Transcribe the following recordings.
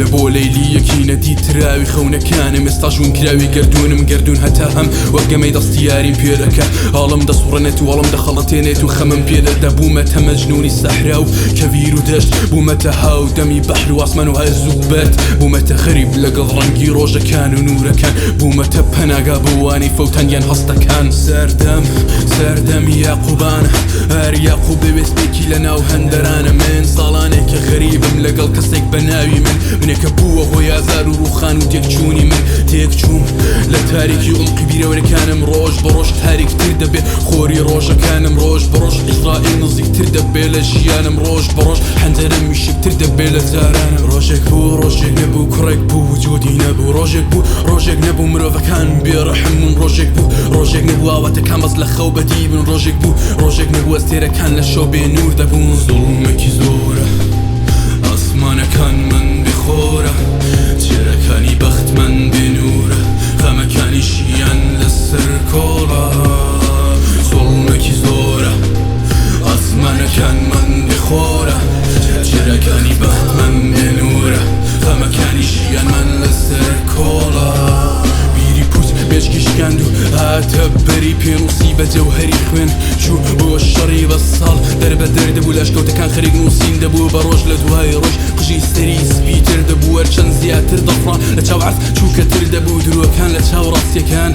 لە بۆ لەیلییەکی نەدیتراوی خەونەکانم ئێستاش ونکراوی گەردوونم گەردوون هەتا هەم وەک گەمەی دەستی یاریم پێ دەکا ئاڵم دەسوڕێنێت و ئاڵم دەخەڵەتێنێت و خەمم پێ دەدا بوومەتە مەجنوونی سەحرا و کەویر و دەشت بوومەتە هاودەمی بەحر و ئاسمان و هەرز و بەرد بوومەتە غەریب لەگەڵ ڕەنگی ڕۆژەکان و نوورەکان بوومەتە پەناگا بۆ وانەی فەوتان یان هەستەکان. سەردەم سەردەمی یاقوبانە هەر یاقوب بێ وێستێکی لە ناو هەندەرانە من ساڵانێکە غەریبم لەگەڵ کەسێک بە ناوی من منێکە بووە هۆی ئازار و ڕووخان و تێکچوونی من تێکچووم لە تاریکی عومقی بیرەوەریەکانم ڕۆژ بە ڕۆژ تاریکتر دەبێ خۆری ڕۆژەکانم ڕۆژ بە ڕۆژ عیزرائیل نزیکتر دەبێ لە ژیانم ڕۆژ بە ڕۆژ حەنجەرەم ویشکتر دەبێ لە جارانم ڕۆژێک بوو ڕۆژێک نەبوو کوڕێک بوو وجودی نەبوو ڕۆژێک بوو ڕۆژێک نەبوو مرۆڤەکان بێ ڕەحم بوون ڕۆژێک بوو ڕۆژێک نەبوو ئاواتەکان بەس لە خەو بەدی بوون ڕۆژێک بوو ڕۆژێک نەبوو ئەستێرەکان لە شەو بێ نوور دەبوون زوڵمێکی زۆرە ئاسمانەکانمان بێ خۆرە چرەکانی بەختمان بێ نوورە خەمەکانی ژیان لەسەر کۆڵە زوڵمێکی زۆرە ئاسمانەکانمان بێ خۆرە چرەکانی بەختمان بێ نوورە خەمەکانی ژیانمان لەسەر کۆڵە بیری پوچ مێشکی شکاند و هاتە بەری پێنووسی بە جەوهەری خوێن چوو بۆ شەڕی بە ساڵ دەربەدەر دەبوو لە ئەشکەوتەکان خەریک نووسین دەبوو بە ڕۆژ لە دوای ڕۆژ قژی سەری سپیتر دەبوو هەرچەند زیاتر دەفڕا لە چاو عەرز چووکەتر دەبوو درۆکان لە چاو ڕاستیەکان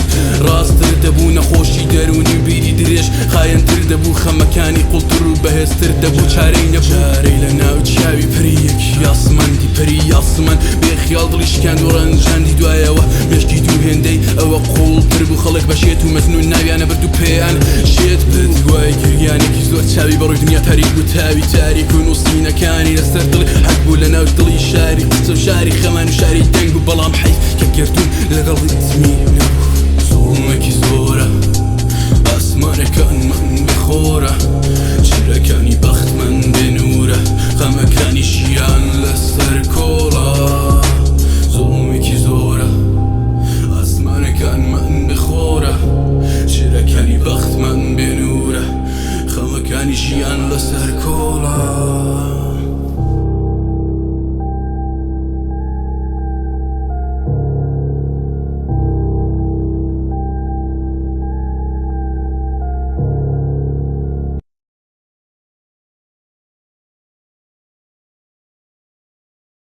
ڕاستتر دەبوو نەخۆشی دەروونی و بیری درێژ خایەنتر دەبوو خەمەکانی قوڵتر و بەهێزتر دەبوو چارەی نەبوو چارەی لە ناو چاوی پەرییەکی ئاسمان دی پەری ئاسمان بێ خیاڵ دڵی شکاند و ڕەنجاندی دوایەوە مێشکی دوو هێندەی ئەوە قوڵتر بوو خەڵک بە شێت و مەجنوون ناویانە برد و پێیان شێت بوو دوای گریانێکی زۆر چاوی بەڕووی دنیا تاریک بوو تاوی تاریک و نووسینەکانی لەسەر دڵی حەک بوو لەناو دڵی شاری قسە و شاری خەمان و شاری دەنگ بوو بەڵام حەیف کە گەردوون لەگەڵ ڕیتمی نەبوو. زوڵمێکی زۆرە ئاسمانەکانمان بێ خۆرە چرەکانی بەختمان بێ نوورە خەمەکانی ژیان لەسەر کۆڵە زوڵمێکی زۆرە ئاسمانەکانمان بێ خۆرە چرەکانی بەختمان بێ نوورە خەمەکانی ژیان لەسەر کۆڵە.